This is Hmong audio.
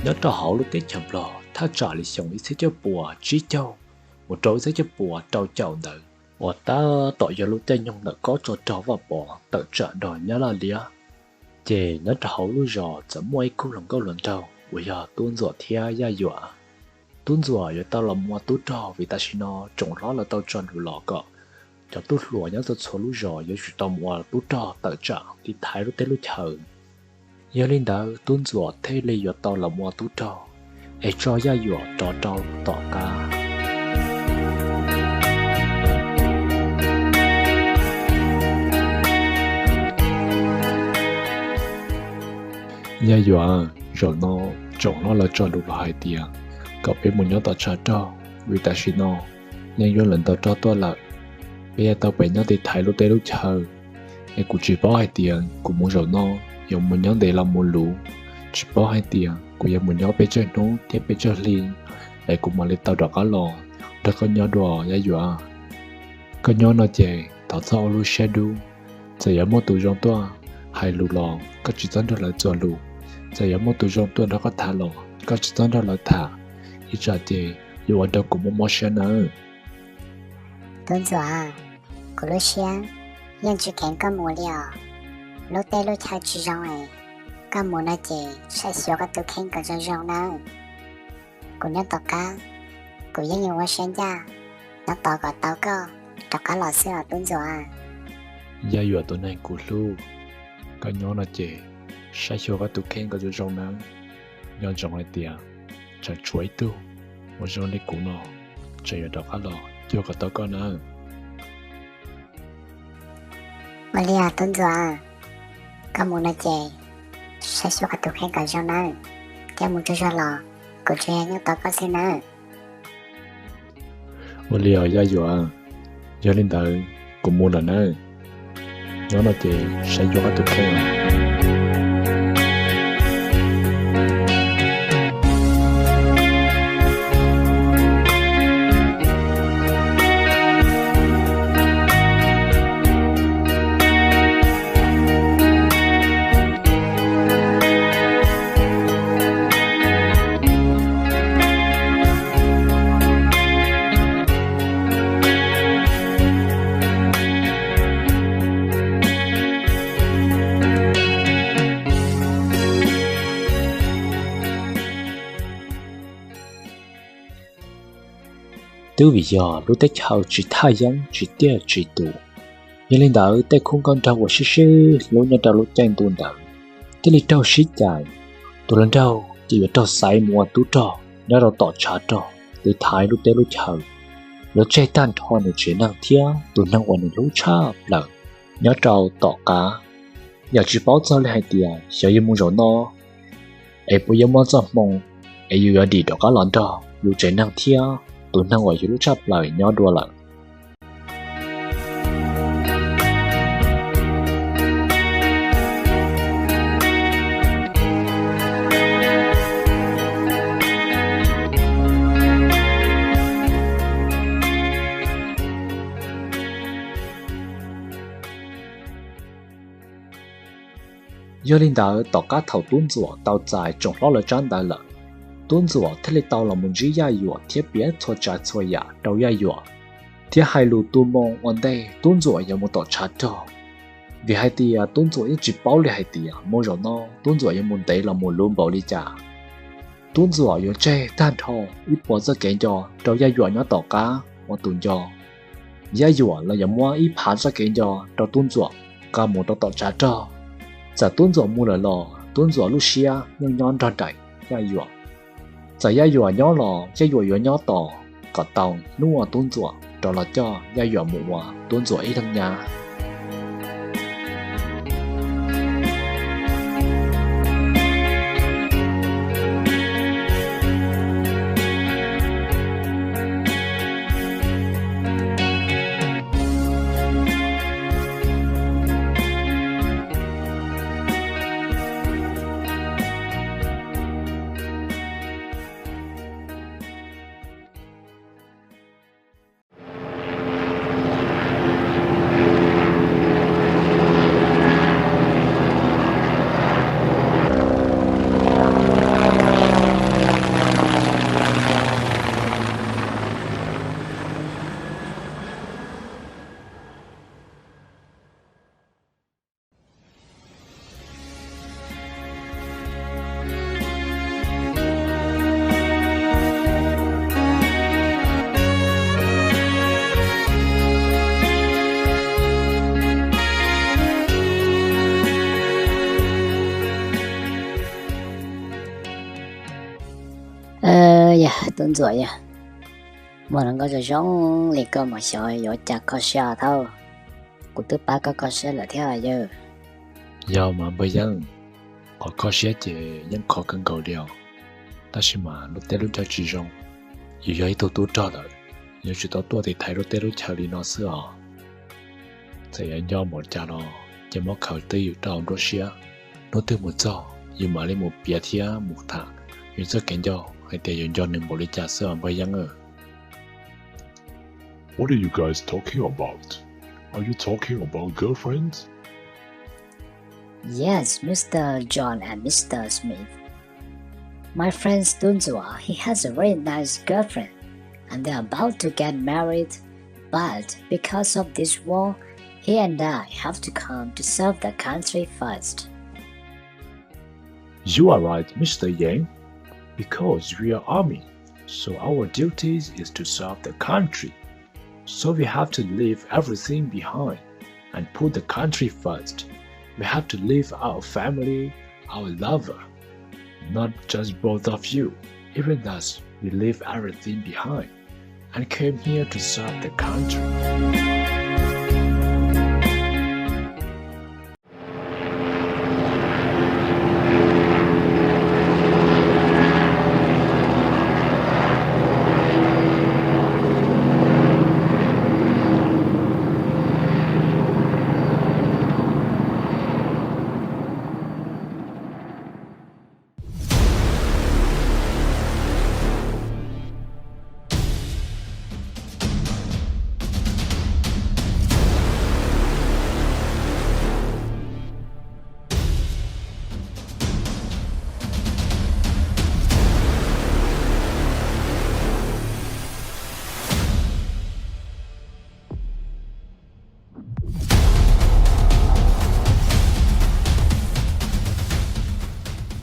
Nyob rau hauv lub teb chaws Nplog thaj tsam li xyoo ib txhiab cuaj puas tsib caug mus rau ib txhiab cuaj puas rau caum ntawd uas tab tom yog lub caij nyoog ntawm kob tsov rog Vaj Pov tawm tsam rog Nyab Laj liab, ces nyob rau hauv lub zos txawm muaj ib khub hluas nkauj hluas nraug uas yog Tub Ntxuam thiab Yaj Yuam. Tub Ntxuam yuav tau los mus ua tub rog vim tam sim no tsoom hlob lawv tau tso lus los kom cov tub hluas nyob txhua txhua lub zos yuav tsum tau mus ua tub rog tawm tsam tiv thaiv lub teb lub chaw. Yog li ntawd Tub Ntxuam thiaj li yuav tau los mus ua tub rog es tso Yaj Yuam rov rau tom qab. Yaj Yuam, zaum no tsoom hlob lawv tso lus los hais tias kom peb mus nyob tom tshav rog, vim tam sim no yeej yuav lawv ntaus rog tuaj lawm. Peb yuav tau pem nyob tiv thaiv lub teb lub chaw, es kuv tsis paub hais tias kuv mus zaum no yuav mus nyob ntev los mus luv, tsis paub hais tias kuv yuav mus nyob peb tsawg hnub thiab peb tsawg hli es kuv mam li tau rov qab los nrog koj nyob dua Yaj Yuam. Koj nyob no ces thov txhob ua lub siab dub. Txawm yuav muaj tus zoo tuaj hais lus los koj tsis txhob nrog lawv txuas lus. Txawm yuav muaj tus zoo tuaj nrog koj tham los koj tsis txhob nrog lawv tham, ib tsam ces yuav ua rau kuv mob mob siab nawb. Tub Ntxuam, kuv lub siab yeej tsis kheev koj mus li os. Lub teb lub chaw tsis zoo es, koj mus no ces saib xyuas koj tus kheej kom zoo zoo nawb. Kuv nyob tom qab, kuv yeej yuav ua siab ncaj nyob tos kom tau koj rov qab los xwb os Tub Ntxuam. Yaj Yuam tus neeg kuv hlub, koj nyob no ces saib xyuas koj tus kheej kom zoo zoo nawb. Nco ntsoov hais tias tseem tshuav ib tug uas zoo li kuv no tseem yuav rov qab los cuag kom tau koj nawb. Ua li os Tub Ntxuam, koj mus no ces saib xyuas koj tus kheej kom zoo nawb, thiab mus tsaug zog los kuv tsuas yog nyob tos koj xwb nawb. Ua li os Yaj Yuam, yog li ntawd kuv mus lawm nawb. Nyob no ces saib xyuas koj tus kheej. Twb vim yog lub teb chaws tsis thaj yeeb tsis tiaj tsis tus, yog li ntawd tej khub nkauj nraug uas sib sib hlub nyob rau lub caij ntuj ntawd thiaj li raug sib cais. Tus hluas nraug ces yuav raug xaiv mus ua tub rog nyob rau tom tshav rog tiv thaiv lub teb lub chaw, yuav tseg tag nrho nws tsev neeg thiab tus neeg uas nws hlub tshaj plaws nyob rau tom qab. Yam tsis paub txog li hais tias xyov yus mus zaum no es puas yuav muaj txoj hmoo es yus yuav dim rov qab los nrog yus tsev neeg thiab tus neeg uas yus hlub tshaj plaws nyob dua lawm. Yog li ntawd tom qab thaum Tub Ntxuam tau txais tsoom hlob lawv tsab ntawv lawm, Tub Ntxuam thiaj li tau los mus ntsib Yaj Yuam thiab piav txhua tsav txhua yam rau Yaj Yuam, thiab hais lus tu moo ua ntej Tub Ntxuam yuav mus tom tshav rog. Vim hais tias Tub Ntxuam yeej tsis paub li hais tias mus zaum no Tub Ntxuam yuav mus ntev los mus luv npaum li cas. Tub Ntxuam yuav tseg tag nrho ib puas txoj kev nco rau Yaj Yuam nyob tom qab ua tus nco. Yaj Yuam los yuav muab ib phav txoj kev nco rau Tub Ntxuam nqa mus rau tom tshav rog. Txawm Tub Ntxuam mus lawm los Tub Ntxuam lub siab yeej nyob nrog nraim Yaj Yuam. Txawm Yaj Yuam nyob los Yaj Yuam yuav nyob tos kom tau hnub uas Tub Ntxuam rov los coj Yaj Yuam mus ua Tub Ntxuam ib leeg nyab. Yog, tub ntsuam yog, muaj hluas nkauj zoo zoo li koj mas xyov yuav cas kho siab thiab. Kuv twb pab koj kho siab lawm thiab yawg. Yog mas npawg Yeeb, qhov kho siab ces yeej kho kawg nkaus li os. Tab sis mas lub teb lub chaw tsis zoo, yus yog ib tug tub rog lawm, yuav tsum tau tuaj tiv thaiv lub teb lub chaw li no xwb os. Txawm yuav nco npaum cas los ces muab khaws twj ywm rau hauv nruab siab. Hnub twg mus txog yus mam li mus piav thiab mus tham yus txoj kev nco hais tias yus nco nws npaum li cas xwb os npawg Yeeb. What are you guys talking about? Are you talking about girlfriends? Yes, Mister John and Mister Smith. My friend Tub Ntsuam, he has a very nice girlfriend, and they're about to get married. But because of this war, he and I have to come to serve the country first. You are right, Mister Yang, because we are army, so our duties is to serve the country. So we have to leave everything behind and put the country first. We have to leave our family, our lover. Not just both of you, even us, we leave everything behind and came here to serve the country.